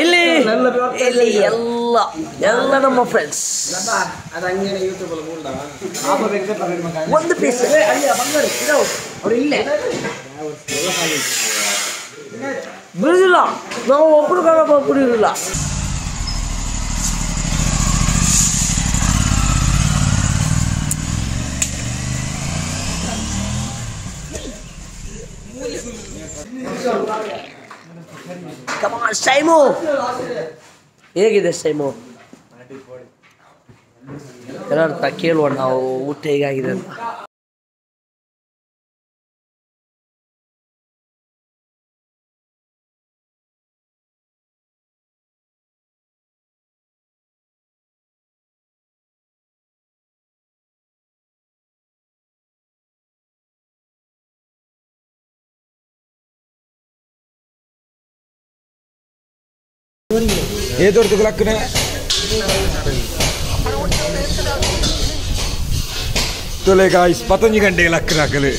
ಇಲ್ಲಿ ಇಲ್ಲಿ ಎಲ್ಲ ಎಲ್ಲ ನಮ್ಮ ಫ್ರೆಂಡ್ಸ್. ಒಂದು ಪೀಸ್ ಬಿಡುದಿಲ್ಲ, ನಾವು ಒಬ್ಬರು ಬಿಡುವುದಿಲ್ಲ. Come on, Saimo. ಹೇಗಿದೆ ಸೈಮು? ಎಲ್ಲರ ಕೇಳುವ ನಾವು ಊಟ ಹೇಗಾಗಿದೆ ಅಂತ. ಏದೊರ್ದು ಲಕ್ಕನೆ ತುಲೆ ಗಾಯ್ಸ್ 11 ಗಂಟೆಗೆ ಲಕ್ಕನ ಹಾಕಲು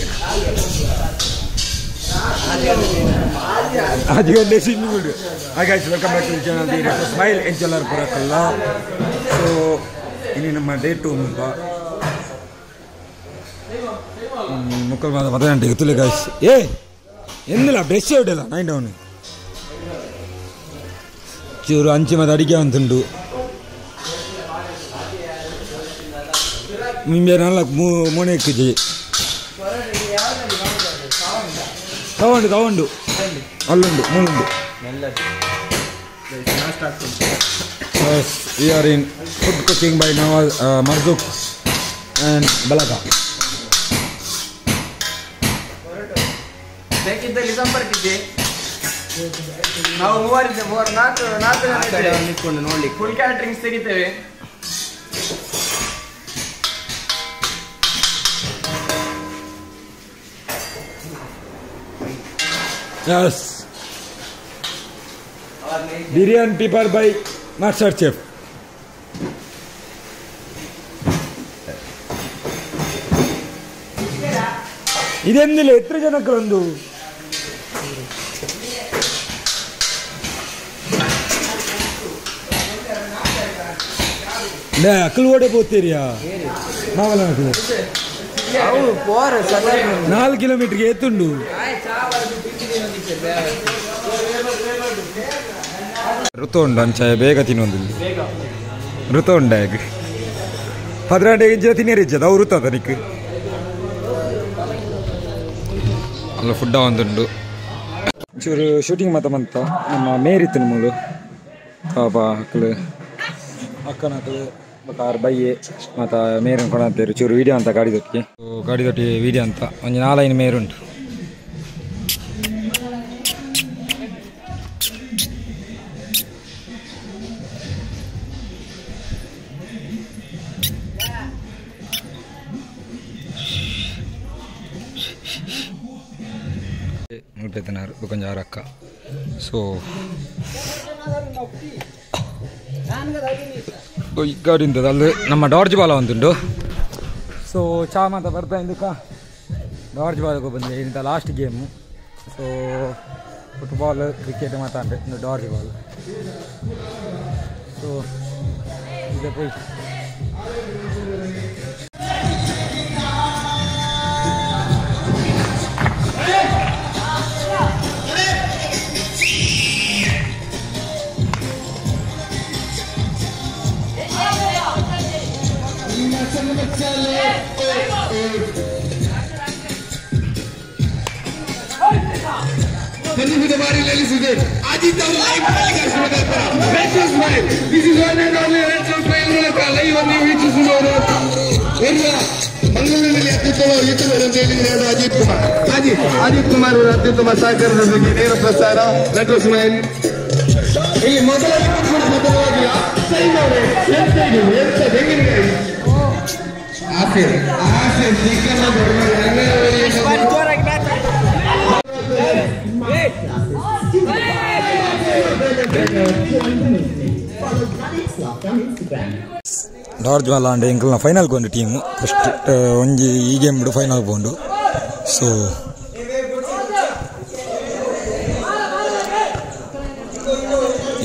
5 ಗಂಟೆ ಸಿನ್ನುಗುಡು. Hi guys, welcome back to channel the retro smile ಎಂಚಲರ್ ಪುರಕಲ್ಲ. ಸೊ ಇನ್ನು ನಮ್ಮ ಡೇ 2 ಮುಲ್ಪ ಮುಕ್ಕಲ್ ಮಾದ 10 ಗಂಟೆಗೆ ತುಲೆ ಗಾಯ್ಸ್. ಏ ಎಂದಿಲ್ಲ ಬ್ರಷ್ ಇಡಲ್ಲ 9 ಡೌನ್ ಚೂರು ಅಂಚೆ ಮತ್ತು ಅಡಿಗೆ ಅಂತುಂಡು ನಿಮಗೆ ನಾಲ್ಕು ಮೋನೆ ಕೆಜಿ ತಗೊಂಡು ತಗೊಂಡು ಅಲ್ಲುಂಡು ಮೂಲುಂಡು. We are in food cooking by Nawaz Marzook and Balaka. ಬೇಕಿದ್ದಲ್ಲಿ ಸಂಪರ್ಕಿಸಿ. ನಾವು ಮೂವರಿದ್ದೆ, ಮೂವರು ನಾಲ್ಕು ನಾಲ್ಕು ಜನ ಇದ್ದೇವೆ. ನಿಂತ್ಕೊಂಡು ನೋಡ್ಲಿಕ್ಕೆ ಫುಲ್ ಕ್ಯಾಟ್ರಿಂಗ್ಸ್ ತೆಗಿತೇವೆ. Yes, biryani prepare by master chef. ಇದೆಂದಿಲ್ಲ ಎತ್ತರ ಜನಕ್ಕೆ ಒಂದು ಅಕ್ಕಲು ಓಡೆ ಪೋತೀರಿಯಾ ಮಾವಲ 4 ಕಿಲೋಮೀಟರ್ಗೆ ಎತ್ತುಂಡು. ಋತು ಉಂಡು ಅಂಚ ಬೇಗ ತಿನ್ನೊಂದಿಲ್ಲ ಋತು ಉಂಡ 12 ಗಂಟೆಗೆ ಇಂಚ ತಿನ್ನೇರಿಜ್ಜದ ಅವು ಋತು ಅದನಿಕ್ ಅಲ್ಲ ಫುಡ್ಡ ಒಂದುಂಡು. ಚೂರು ಶೂಟಿಂಗ್ ಮಾತ ಮಂತ ನಮ್ಮ ಮೇರಿತ್ತು ಮೂಲು ಪಾಪ ಅಕ್ಕಲು ಅಕ್ಕನ ಅಕ್ಕಲು ಮತ್ತು ಆರು ಬಯ್ಯೆ ಮತ್ತು ಮೇರನ್ನು ಕೊಡಂತೇರು ಚೂರು ವೀಡಿಯೋ ಅಂತ ಗಾಡಿ ದೊಟ್ಟಿಗೆ ಗಾಡಿ ದೊಟ್ಟಿ ವೀಡಿಯೋ ಅಂತ ಒಂದು 4-5 ಮೇರುಂಟು. ಮುಲ್ಪೆತ್ತನಾರು ಕೊಂಚ ಆರು ಅಕ್ಕ. ಸೊ ಗಾಡಿಂದದ ಅಲ್ಲಿ ನಮ್ಮ ಡಾರ್ಜ್ ಬಾಲ ಒಂದುಂಡು. ಸೊ ಚಾ ಮಾತ ಬರ್ತಾ ಇಂದಕ್ಕ ಡಾರ್ಜ್ ಬಾಲಕ್ಕೆ ಬಂದೆ ಇಂಥ last game. So football cricket ಮಾತಾಂಡೆ ಇಂದು ಡಾರ್ಜ್ ಬಾಲ್. ಸೊ ಇದೆ ಪೋಯ್ ಮಂಗಳೂರಿನಲ್ಲಿ ಅತ್ಯುತ್ತಮ ಯೂಟ್ಯೂಬರ್ ಅಂತ ಹೇಳಿದ್ರೆ ಅದು ಅಜಿತ್ ಕುಮಾರ್. ಅಜಿತ್ ಕುಮಾರ್ ಅವರ ಅತ್ಯುತ್ತಮ ಸಹಕಾರದೊಂದಿಗೆ ನೇರ ಪ್ರಸಾರ ರೆಟ್ರೋ ಸ್ಮೈಲ್. ಇಲ್ಲಿ ಮೊದಲ ಮೊದಲವಾಗಿಲ್ಲ ಆಸೆ ಆಸೆ ಚಿಕನ್ ಡಾರ್ಜ್ ಬಾಲ ಅಂಡ್ ಎಂಕಲ್ನ ಫೈನಲ್ ಕೊಂಡು ಟೀಮು ಫಸ್ಟ್ ಒಂಜಿ ಈ ಗೇಮ್ ಬಿಡು ಫೈನಲ್ ಕೊಂಡು. ಸೊ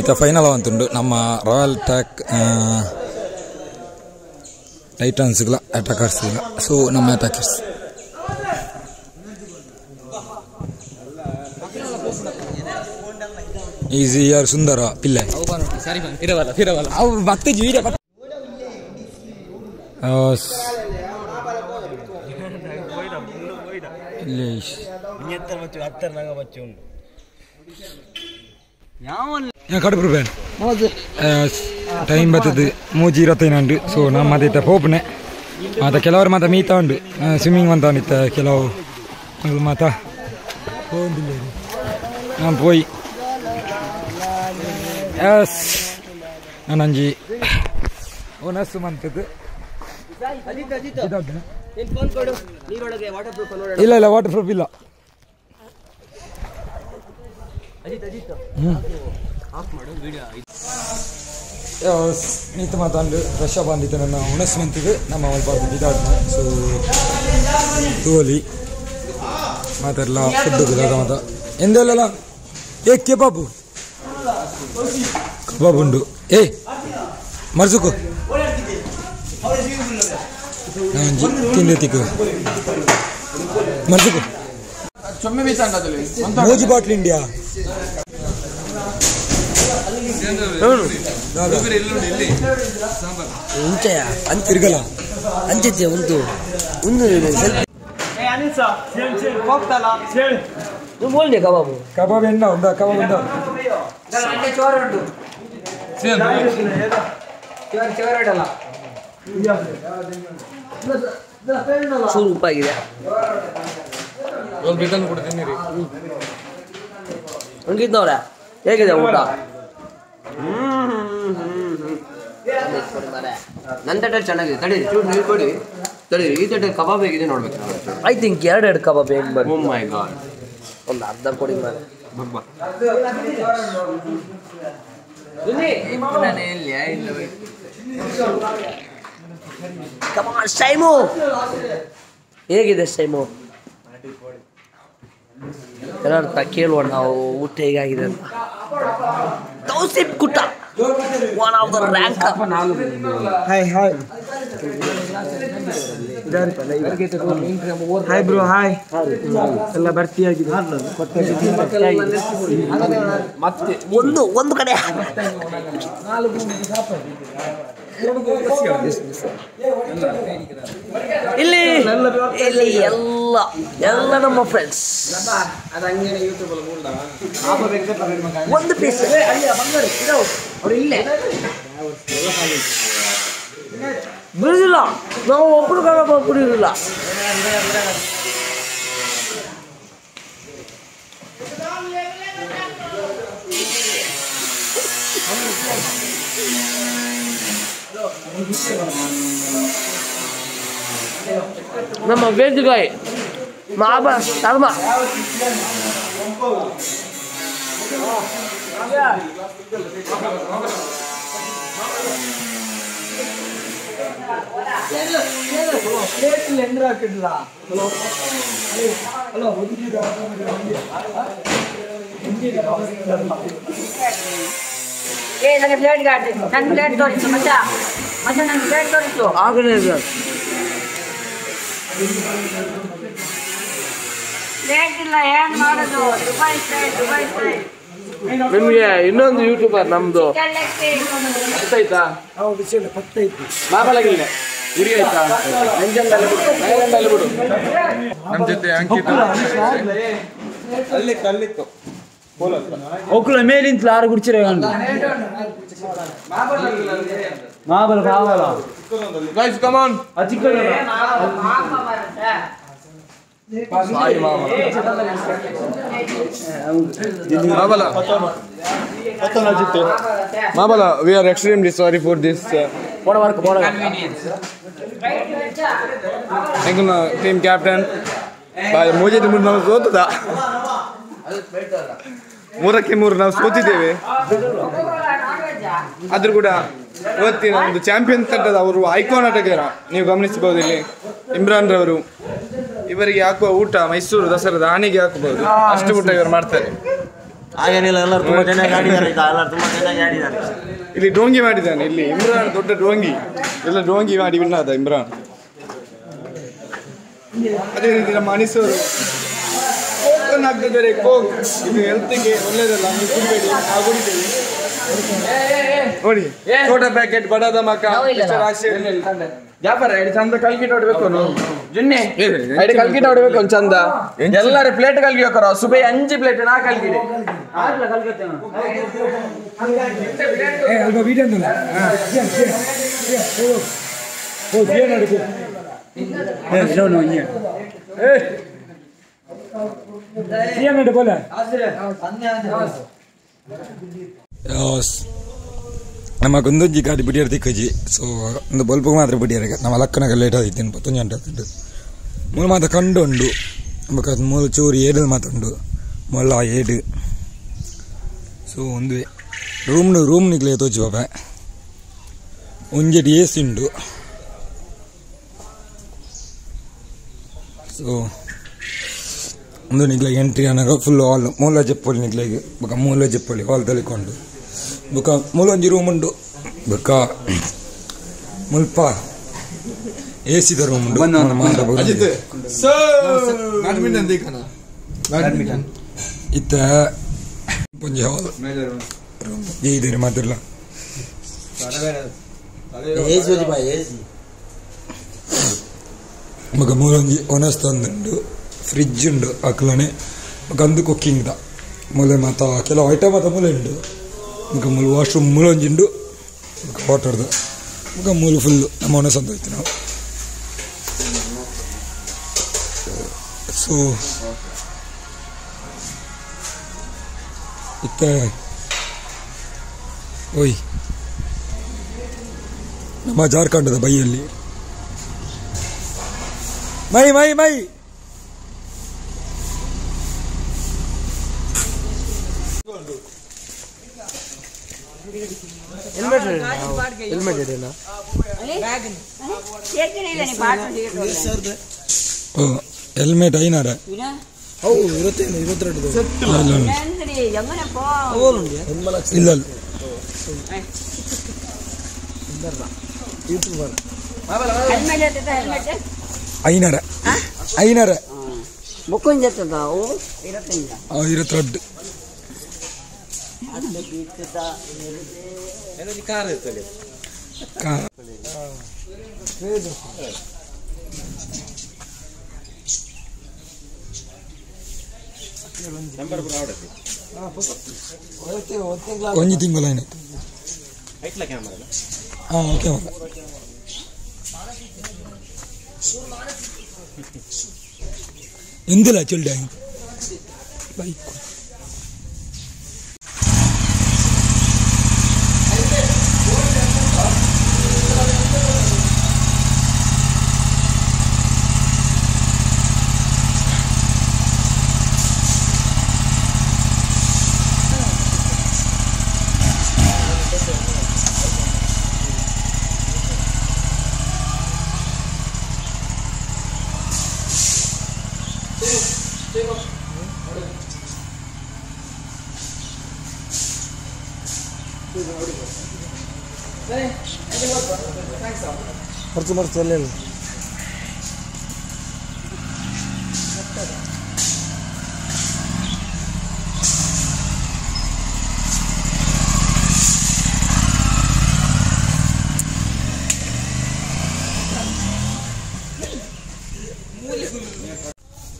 ಈತ ಫೈನಲ್ ಅವಂತುಂಡು ನಮ್ಮ ರಾಯಲ್ ಟ್ಯಾಕ್ ಟೈಟನ್ಸ್ಗಳ ಅಟ್ಯಾಕರ್ಸ್ಗಳ. ಸೊ ನಮ್ಮ ಅಟ್ಯಾಕರ್ಸ್ ಈಸಿ ಯಾರು ಸುಂದರ ಪಿಲ್ಲೆ ಅವ್ರು ಮತ್ತೆ ಕಡುಪು ಟೈಮ್ ಬರ್ತದೆ 3:25. ಸೊ ನಮ್ಮ ಮಾತ ಪೋಪನೆ ಮಾತ ಕೆಲವರು ಮಾತ ಮೀತ ಉಂಡು ಸ್ವಿಮ್ಮಿಂಗ್ ಅಂತ ಇತ್ತ ಕೆಲವು ಮಾತ ನಾನು ಪೋಯಿ ಎಸ್ ನಾನಂಜಿ ಓನಸ್ಸು ಮಂತದ್ದು. ಇಲ್ಲ ಇಲ್ಲ ವಾಟರ್ ಪ್ರೂಫ್ ಇಲ್ಲ. ಮೀತ ಮಾತಾಂಡು ಫ್ರೆಶ್ ಅಪ್ ಅಂದಿತ್ತು ನನ್ನ ಉಣಸ್ ಮಂತಿದ್ದು ನಮ್ಮ ಅಲ್ಪ ಇದಾಡ್ನ. ಸೊ ತೋಲಿ ಮಾತಾಡಲ್ಲ ಫುಡ್ ಮಾತ ಎಂದಲ್ಲ. ಏ ಕೆಬಾಬು ಕಬಾಬ್ ಉಂಡು. ಏ ಮರ್ಸುಕು ತಿಂದೆ ತಿಕ್ಕು ಮರ್ಸುಕು ಮೋಜಿ ಬಾಟ್ಲ್ ಇಂಡಿಯಾ. ತಿರ್ಗಲ ಅಂಚೆ ಉಂಟು ಒಂದು ಕಬಾಬು ಕಬಾಬ್ ಎಣ್ಣ ಉಂಡ ಕಬಾಬ್ ಉಂಡ ಚೂರು ಉಪ್ಪಾಗಿದೆ. ಅಂಕಿತ್ನವ್ರೆ ಹೇಗಿದೆ ಊಟ? ನನ್ನ ತಟ್ಟೆ ಚೆನ್ನಾಗಿದೆ. ತಡೀರಿ ಚೂರು ನೀರು ಕೊಡಿ. ತಡೀರಿ ಈ ತಟ್ಟೆ ಕಬಾಬ್ ಹೇಗಿದೆ ನೋಡ್ಬೇಕು. I think ಎರಡು ಕಬಾಬ್ ಹೇಗೆ ಬರ್ತದೆ. ಓ ಮೈ ಗಾಡ್, ಒಂದು ಅರ್ಧ ಕೊಡಿ ಮಾರೆ. ಕಮಾನ್ ಸೈಮು, ಹೇಗಿದೆ ಸೈಮು? ಎಲ್ಲರ ಕೇಳುವ ನಾವು ಊಟ ಹೇಗಾಗಿದೆ ಅಂತ. Tausif Kutta one of the rank. Hi hi hi bro hi. ಎಲ್ಲ ಭರ್ತಿಯಾಗಿದೆ. ಒಂದು ಒಂದು ಕಡೆ ಇಲ್ಲಿ ಇಲ್ಲಿ ಎಲ್ಲ ಎಲ್ಲ ನಮ್ಮ ಫ್ರೆಂಡ್ಸ್. ಒಂದು ಪೀಸ್ ಬಿಡುದಿಲ್ಲ ನಾವು, ಒಬ್ಬರು ಕುಡಿಯೋದಿಲ್ಲ. ನಮ್ಮ ವೇದಿಕಾಯಿ ಮಾಬ ಶರ್ಮ ನನಗೆ ಪ್ಲೇಟ್ ನನ್ನ ಪ್ಲೇಟ್ ತೋರಿಸು ಮಚ್ಚ, ಮಚ್ಚ ನನ್ನ ಪ್ಲೇಟ್ ತೋರಿಸು. ಆಗಲೇ ಪ್ಲೇಟ್ ಇಲ್ಲ, ಏನು ಮಾಡೋದು? Dubai style, Dubai style. ನಿಮಗೆ ಇನ್ನೊಂದು ಯೂಟ್ಯೂಬರ್ ನಮ್ದು ಆಯ್ತಾ? ನಮ್ಮ ಜೊತೆ ಅಂಕಿತ ಅಲ್ಲಿ ಕಲ್ಲಿತ್ತು. ಒಕ್ಕಲ ಮೇಲಿಂತಲೂ ಆರು ಗುಡ್ಚಿರ ಮಾಬಲ ಮಾಬಲ. Guys come on. Mabala Mabala, we are extremely sorry for this ಎಂಕುನ team captain ಮೂಜೆದ ಮೂರು ನಾವು ಸೋತದ, 3ಕ್ಕೆ 3 ನಾವು ಸೋತಿದ್ದೇವೆ. ಆದ್ರೂ ಕೂಡ ಇವತ್ತಿನ ಒಂದು ಚಾಂಪಿಯನ್ ತಂಡದ ಅವರು ಐಕಾನ್ ಆಟಗಾರ ನೀವು ಗಮನಿಸಬಹುದು. ಇಲ್ಲಿ ಇಮ್ರಾನ್ ರವರು ಇವರಿಗೆ ಹಾಕುವ ಊಟ ಮೈಸೂರು ದಸರಾದ ಆನೆಗೆ ಹಾಕಬಹುದು, ಅಷ್ಟು ಊಟ ಇವರು ಮಾಡ್ತಾರೆ. ಹಾಗೇನಿಲ್ಲ, ಎಲ್ಲರೂ ತುಂಬ ಚೆನ್ನಾಗಿ ಆಡಿದ್ದಾರೆ. ಎಲ್ಲರೂ ತುಂಬ ಚೆನ್ನಾಗಿ ಆಡಿದ್ದಾರೆ. ಇಲ್ಲಿ ಡೋಂಗಿ ಮಾಡಿದ್ದಾನೆ. ಇಲ್ಲಿ ಇಮ್ರಾನ್ ದೊಡ್ಡ ಡೋಂಗಿ, ಎಲ್ಲ ಡೋಂಗಿ ಮಾಡಿ ವಿನ್ ಆದ ಇಮ್ರಾನ್. ಅದೇ ರೀತಿ ನಮ್ಮ ಅನಿಸ್ ಅವರು ಕೋಕನ್ನು ಹಾಕ್ತಿದ್ದಾರೆ. ಕೋಕ್ ಇದು ಹೆಲ್ತ್ಗೆ ಒಳ್ಳೇದಲ್ಲ, ನೀವು ಕುಡಿಬೇಡಿ, ನಾವು ಕುಡಿತೇವೆ. ನೋಡಿ ಛೋಟಾ ಪ್ಯಾಕೆಟ್ ಬಡದ ಮಕ್ಕ ವ್ಯಾಪಾರ ಚಂದ ಕಲ್ಕಿಟ್ ಹೊಡ್ಬೇಕು ಜುನ್ನೆ ಕಲ್ಕಿಟ್ ಹೊಡ್ಬೇಕು ಒಂದು ಚಂದ. ಎಲ್ಲರೂ ಪ್ಲೇಟ್ ಕಲ್ಗಿ ಹೋಗ್ತಾರ. ಸುಬೆ 5 ಪ್ಲೇಟ್ ನಾ ಕಲ್ಕಿಡೆ. ನಮ್ಮ ಒಂದೊಂಜಿ ಗಾಡಿ ಬಿಡಿಯರ್ ತಿಕ್ಕಜಿ. ಸೊ ಒಂದು ಬಲ್ಪು ಮಾತ್ರ ಬಿಡಿಯರ್ ನಮ್ಮ ಲಕ್ಕನಾಗ ಲೇಟ್ ಆದಿತ್ತು ಪತ್ತೊಂಜಿ ಗಂಟೆ ಆಗ್ತದೆ. ಮೂಲ ಮಾತ್ರ ಕಂಡು ಉಂಡು ಬೊಕ ಮೂಲ ಚೂರು ಏಡು ಮಾತ್ರ ಉಂಡು ಮೊಲ್ಲ ಏಡು. ಸೊ ಒಂದು ರೂಮ್ನು ರೂಮ್ ನಿಕ್ಲೆ ತೋಚಿ ಪಾಪ ಒಂಜೆಟ್ ಎ ಸಿ ಉಂಡು. ಸೊ ಒಂದು ನಿಕ್ಲೆ ಎಂಟ್ರಿ ಅನ್ನಾಗ ಫುಲ್ ಹಾಲ್ ಮೂಲ ಜಪ್ಪೊಲಿ ನಿಕ್ಲೆಗ್ ಬೊಕ ಮೂಲ ಜಪ್ಪೊಲಿ ಹಾಲ್ ತಲಿಕೊಂಡು ಬೊಕ ಮೂಲೊಂಜಿ ರೂಮ್ ಉಂಡು. ಬೊಕ ಮುಲ್ಪ ಎ ಸಿದ ರೂಮ್ ಉಂಡು. ಇತ್ತ ಒಂಜಿ ಹಾಲ್ ರೂಮ್ ಜೈದೇರಿ ಮಾತಿರ್ಲ. ಬೊಕ ಮೂಲೊಂಜಿ ಒನಸ್ತಂದುಂಡು, ಫ್ರಿಜ್ ಉಂಡು ಅಕ್ಲನೆ. ಬೊಕ ಅಂದು ಕುಕ್ಕಿಂಗ್ ದ ಮೂಲೆ ಮಾತ ಕೆಲವು ಐಟಮ್ ಮಾತ ಮೂಲೆ ಉಂಡು. ಬೊಕ ಮೂಲು ವಾಶ್ರೂಮ್ ಮೂಲೊಂಜಿ ಉಂಡು. ಬೊಕ ವಾಟರ್ದು ಬೊಕ ಮೂಲು ಫುಲ್ ನಮ್ಮ ಒನಸ್ ಅಂತ ಹೋಯ್ತು ನಾವು. ಸೊ ಇತ್ತ ಓಯ್ ನಮ್ಮ ಜಾರ್ಖಂಡದ ಬೈಯಲ್ಲಿ ಮೈ ಮೈ ಮೈ ಹೆಲ್ಮೆಟ್ ಐನಾರ ಇಲ್ಲ ಐನಾರ ಐನಾರ ಇರತ್ತೆರಡು ಒಂಜಿ ತಿಂಗಳು ಏನಾಯ್ತು. ಹಾಂ ಓಕೆ ಎಂದಿಲ್ಲ ಚಿಲ್ಡ ಬೈಕ್. ಖರ್ಚು ಮಾಡ್ತಲ್ಲ.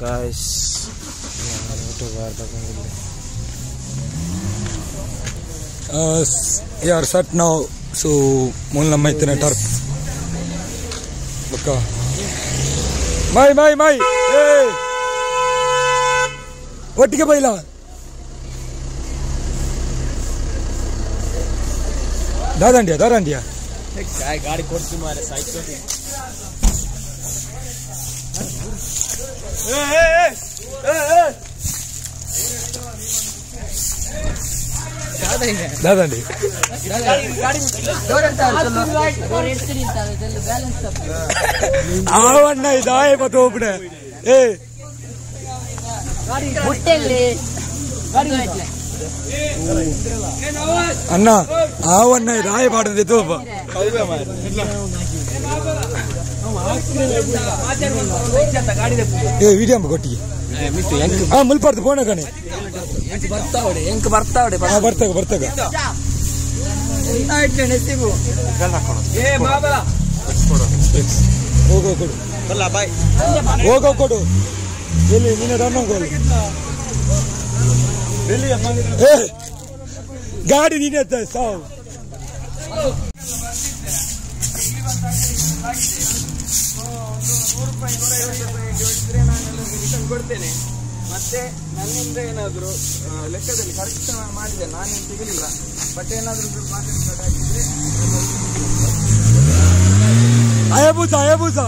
Guys, ಯಾರ್ ಸಟ್ ನಾವು. ಸೊ ಮೂಲ ನಮ್ಮ ಇತ್ತಿನ ಟರ್ಫ್ ಬೊಕ್ಕ ಮೈ ಮೈ ಮೈ ಏ ಒಟ್ಟಿಗೆ ಬೈಲ. ದಾದಂಡಿಯ ದಾದಂಡಿಯ ಗಾಡಿ ಕೊಡ್ತೀವಿ ಮಾರೆ ಸೈಕಲ್. ದಾದಂಡಿ ಆವಣ್ಣ ಇದಾಯ ಬತ್ತೋಪಡೆ ಏ ಬುಟ್ಟೆಲ್ಲಿ ಅಣ್ಣ ಆವಣ್ಣ ರಾಯ ಪಾಡದೆ ತೋಪ ಏ ವಿಡಿಯೋ ಕೊಟ್ಟಿಗೆ ಹಾ ಮುಲ್ಪಾಡ್ದು ಫೋನ್ ಕಣೆ ಬರ್ತಾವಡೆ ಎಂಕ್ ಬರ್ತಾವಡೆ ಹಾ ಬರ್ತಾಗ ಬರ್ತಾಗ ಹೋಗೋ ಕೊಡು ಹೋಗೋ ಕೊಡು ಎಲ್ಲಿ ನಿನ್ನ ಡನ್ ಹೋಗು ಗಾಡಿ ನೀನೆ ಸಾವು ರಿಟರ್ನ್ ಕೊಡ್ತೇನೆ. ಮತ್ತೆ ನನ್ನಿಂದ ಏನಾದರೂ ಲೆಕ್ಕದಲ್ಲಿ ಕರೆಕ್ಟ್ ಮಾಡಿದೆ, ನಾನೇನು ಸಿಗಲಿಲ್ಲ, ಬಟ್ ಏನಾದರೂ ಮಾತಾಡಿದ್ರೆ ಅಯಬೂಸ ಅಯಬೂಸ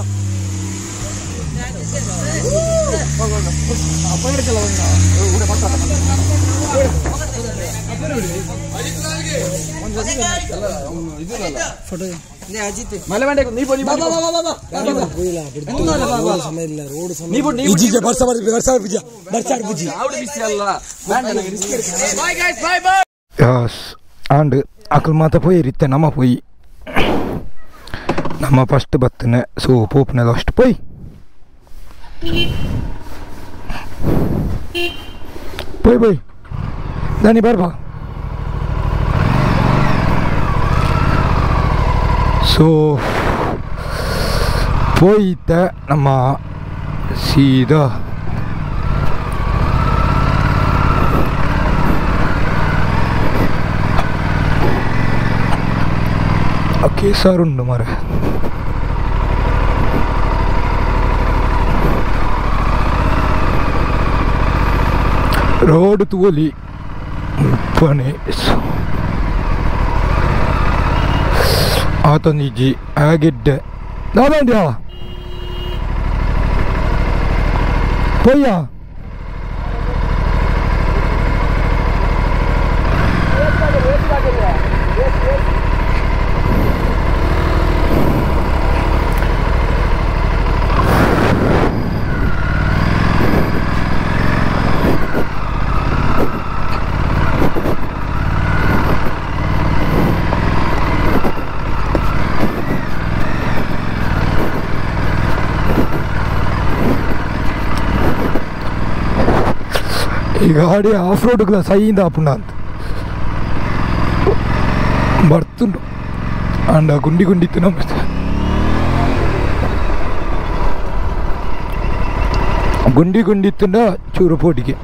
ಆಂಡ್ ಅಕಲ್ ಮಾತ ಪೋಯಿ ರಿತ್ತೆ ನಮ್ಮ ಪೋಯಿ ನಮ್ಮ ಫಸ್ಟ್ ಬತ್ತನೆ ಸೊ ಪೋಪನೆಲ್ಲ ಅಷ್ಟು ಪೋಯ್ ಪೋಯ್ ಪೋಯ್ ದಾನಿ ಬರ್ಬಾ. ಸೊ போய்த்த நம்ம சீதா ஓகே சார் உண்டு மாற ರೋಡ್ ತೋಲಿ ಮುಪ್ಪನೆ ಆತನಿಜಿ ಆಗಿದ್ದೆ ದಾದಂಡ್ಯಾ ಪೊಯ್ಯ ಈ ಗಾಡಿ ಆಫ್ ರೋಡ್ಗಳ ಸೈಯಿಂದ ಆಪುಂಡ ಅಂತ ಬರ್ತುಂಡು ಅಂಡ ಗುಂಡಿ ಗುಂಡಿತ್ತು ನಮ್ಮ ಗುಂಡಿ ಗುಂಡಿತ್ತುಂಡ ಚೂರು ಪೋಟಿಗೆ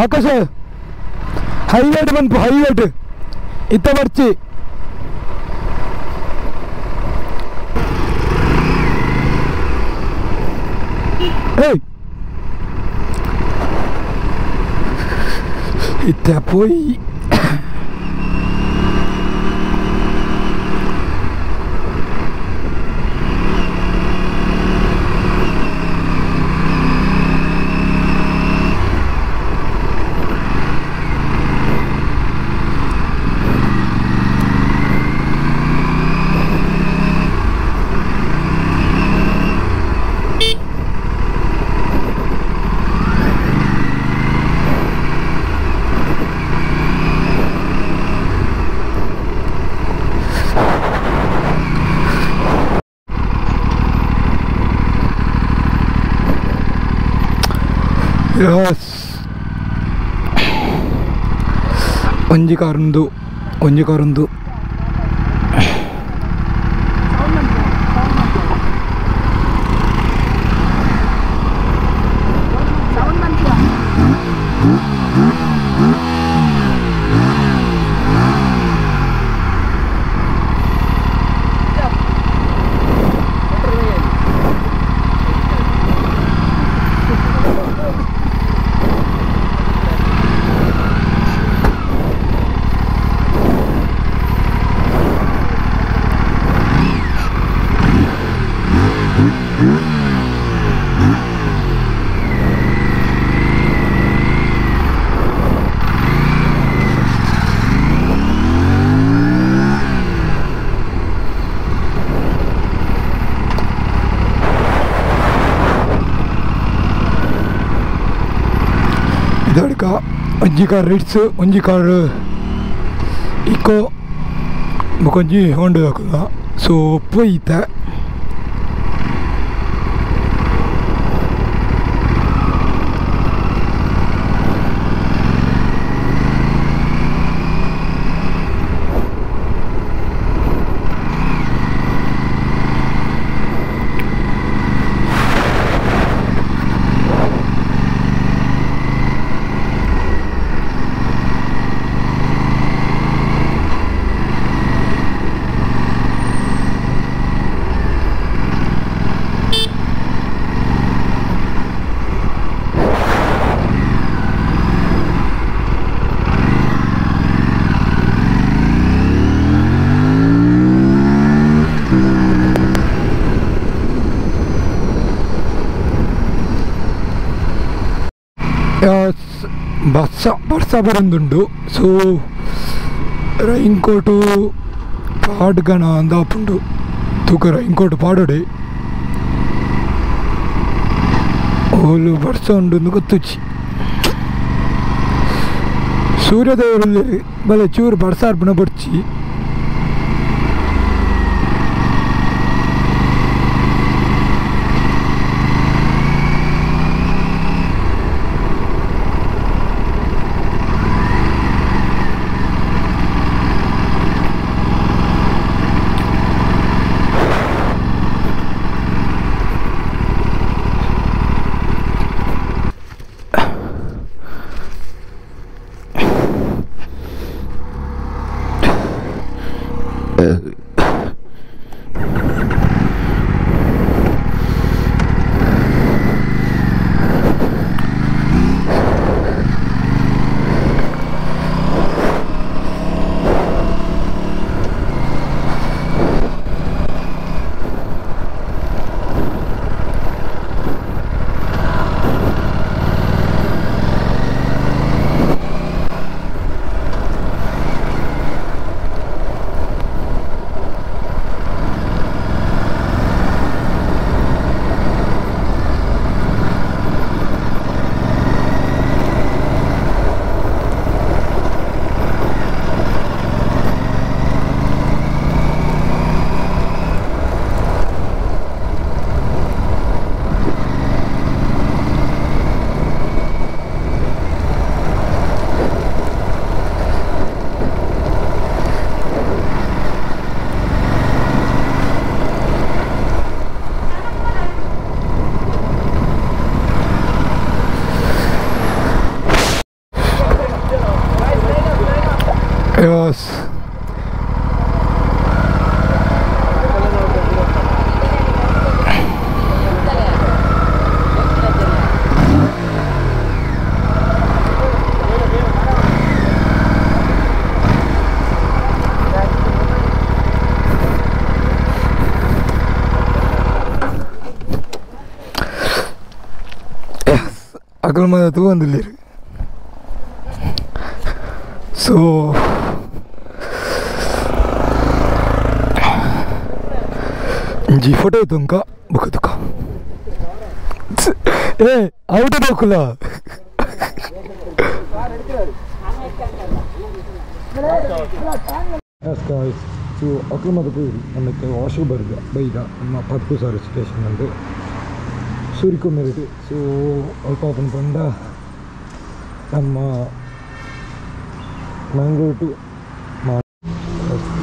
ಆಕಾಶ ಹೈವೇಟ್ ಬಂತು ಹೈವೇಟ್ ಇತ್ತ ಬರ್ಚಿ ಏಯ್ ಇತ್ತ ಪೋಯಿ ಒಂಜಿ ಕಾರುಂದು ಒಂಜಿ ಕಾರುಂದು ಒಂಜಿ ಕಾರ್ ರಿಟ್ಸ್, ಒಂಜಿ ಕಾರ್ ಇಕೋ, ಬೊಕೊಂಜಿ ಹೋಂಡಾ ದಾಕುಲ. ಸೊ ಪೋಯಿತ ಬರ್ಸ ಬರ್ಸ ಬರಂದುಂಡು. ಸೊ ರೈನ್ ಕೋಟು ಪಾಡ್ಗಣ ಅಂದಾಪುಂಡು. ತೂಕ ರೈನ್ ಕೋಟು ಪಾಡೋಡೆ ಓಲು ಬರ್ಸ ಉಂಡು ಗೊತ್ತುಚ್ಚಿ. ಸೂರ್ಯೋದಯದಲ್ಲಿ ಬಲೆ ಚೂರು ಬರ್ಸ ಅರ್ಪಣ ಬರ್ಚಿ. Yes. Yes. ಅಗಲ ಮದ ತೂವಂದಿಲ್ಲ. ಸೊ G photo ತುಮಕ ಬುಕ್ ತುಕ ಏ ಔಟ್ ಬೋಕುಲ. ಸೊ ಅಕ್ರಮದ ಪೂರಿ ನಮಗೆ ವಾಶು ಬರುದ ಬೈದ ನಮ್ಮ ಪತ್ಪು ಸರ್ವಿಸ್ ಸ್ಟೇಷನ್ ಅಂದು ಸೂರಿಕೊಮ್ಮೆರಿತು. ಸೊ ಅಲ್ಪ ಓಪನ್ ಪಂಡ ನಮ್ಮ ಮ್ಯಾಂಗ್ಳೂರು ಟು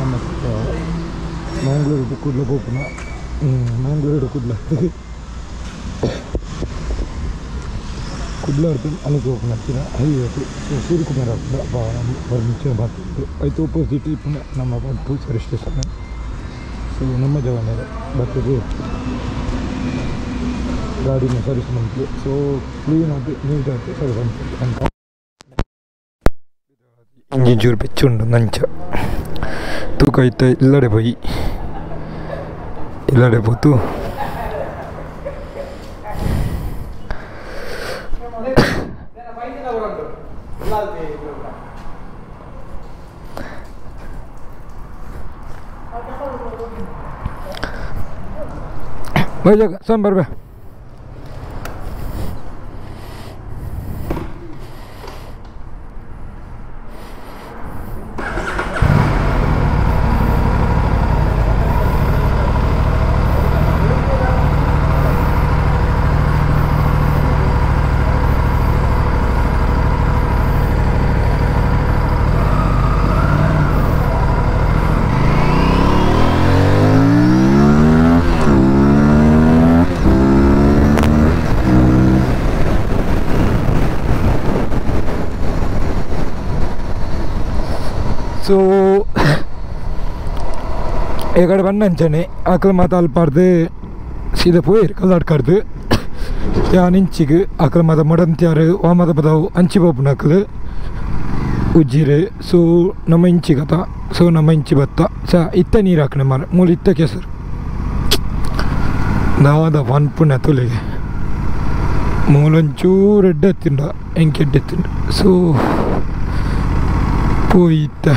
ನಮ್ಮ ಮ್ಯಾಂಗ್ಳೂರು ಟು ಕುಡ್ಲ ಪೋಪುನ, ಮ್ಯಾಂಗ್ಳೂರು ಕುಡ್ಲ ಕುಡ್ಲ ಅನಿಗೆ ಓಪನ್ ಆಗ್ತೀರ ಹೈವೇ. ಸೊ ಸೂರ್ಯಕುಮಾರ್ ಮುಂಚಿನ ಬಾತು ಆಯ್ತು ಅಪೋಸಿಟ್ ಇಪ್ಪುನ ನಮ್ಮ ಪತ್ಪು service station. So ನಮ್ಮ ಜವಾನ ಬರ್ತದೆ ಗಾಡಿನ ಸರ್ವಿಸ್ ಮಾಡ್ತೀವಿ. ಸೊ ಕ್ಲೀನ್ ಆಗಿ ನೀಟಾಗಿ ಸರ್ವಿಸ್ ಮಾಡ್ತೀವಿ ಅಂತ. ಇಂಜಿನ್ ಚೂರು ಬೆಚ್ಚುಂಡು ನಂಚ ತೂಕ ಇತ್ತ ಇಲ್ಲಡೆ ಪೋಯಿ ಇಲ್ಲಡೆ ಪೋತು ಬೈಜಾಗ ಸೋಮ್ ಬರ್ಬೇ. ಸೊ ಎಗಡೆ ಬಣ್ಣಂಚನೆ ಅಕಲ್ ಮಾತ ಅಲ್ಪಾರ್ದು ಸೀದಾ ಪೋಯಿರು ಕಲ್ಲಾಡ್ಕಾರ್ದು ಯಾನ್ ಇಂಚಿಗ್ ಅಕಲ್ ಮಾತ ಮೊಡಂತ್ಯಾರು ವಾಮದ ಪದವು ಅಂಚಿ ಪೋಪುನ ಅಕಲ್ ಉಜ್ಜಿರು. ಸೊ ನಮ್ಮ ಇಂಚಿಗತ ಸೊ ನಮ್ಮ ಇಂಚಿ ಬತ್ತ ಸ ಇತ್ತ ನೀರು ಹಾಕಣೆ ಮಾರ ಮೂಲ ಇತ್ತ ಕೆಸರು ದಾದ ಪನ್ಪುನ ತುಲಿಗೆ ಮೂಲೊಂಚೂರು ಎಡ್ಡೆ ಎತ್ತಿಂಡ ಎಂಕ್ ಎಡ್ಡೆ ಎತ್ತಿಂಡ. ಸೊ ಪೋಯಿತ್ತ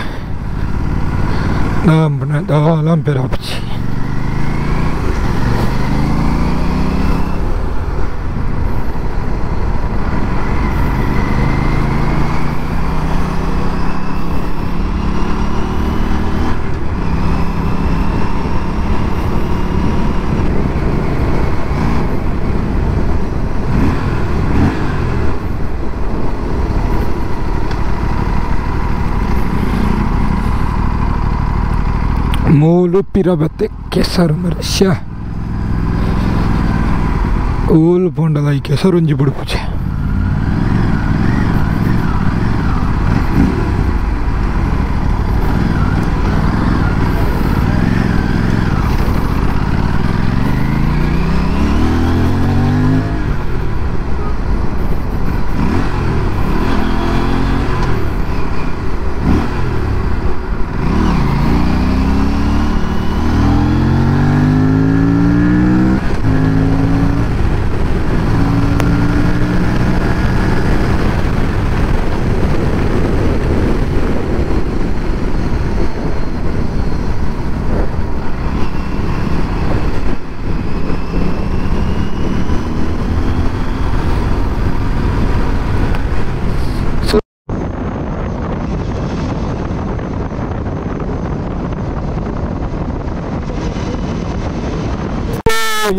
ದಾಂಪುನ ದಾಲಾಂಪೆರ್ ಆಪುಜಿ. ಮೂಲು ಪಿರ ಬತ್ತೆ ಕೆಸರು ಮರ್ಷ್ಯ ಓಲು ಪೋಂಡಲ ಈ ಕೆಸರು ಒಂಜಿ ಬುಡುಪುಜೆ.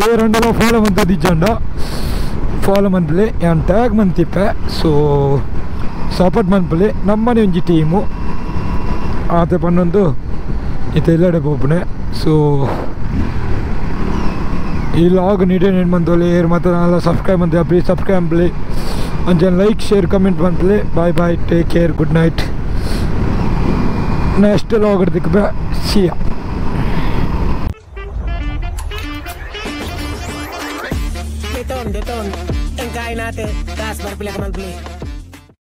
ಏರಂಡಲ ಫಾಲೋ ಮಂತದಿಜ್ಜಂಡ ಫಾಲೋ ಮನ್ಪುಲೆ ಯಾನ್ ಟ್ಯಾಗ್ ಮಂತಿಪ್ಪೆ. ಸೊ ಸಪೋರ್ಟ್ ಮನ್ಪುಲೆ ನಮ್ಮನೆ ಒಂಜಿ ಟೀಮು ಆತೆ ಪನ್ನೊಂದು ಇತ್ತೆ ಎಲ್ಲಡೆ ಪೋಪುನೆ. ಸೊ ಈ ಲಾಗ್ ನೀಡೇನು ಏನು ಮಂತೋಲೆ ಏರ್ ಮಾತ್ರ ನಾಲ ಸಬ್ಸ್ಕ್ರೈಬ್ ಮಂತೆ ಪ್ಲೀಸ್ ಸಬ್ಸ್ಕ್ರೈಬ್ ಮನ್ಪುಲೆ ಅಂಚನೆ ಲೈಕ್ ಶೇರ್ ಕಮೆಂಟ್ ಮನ್ಪುಲೆ. Bye bye, take care, good night. Next log ತಿಕ್ಬೆ ಸಿಯಾ. Deton, deton. Ang kain natin. Taas, barpila ka man, please.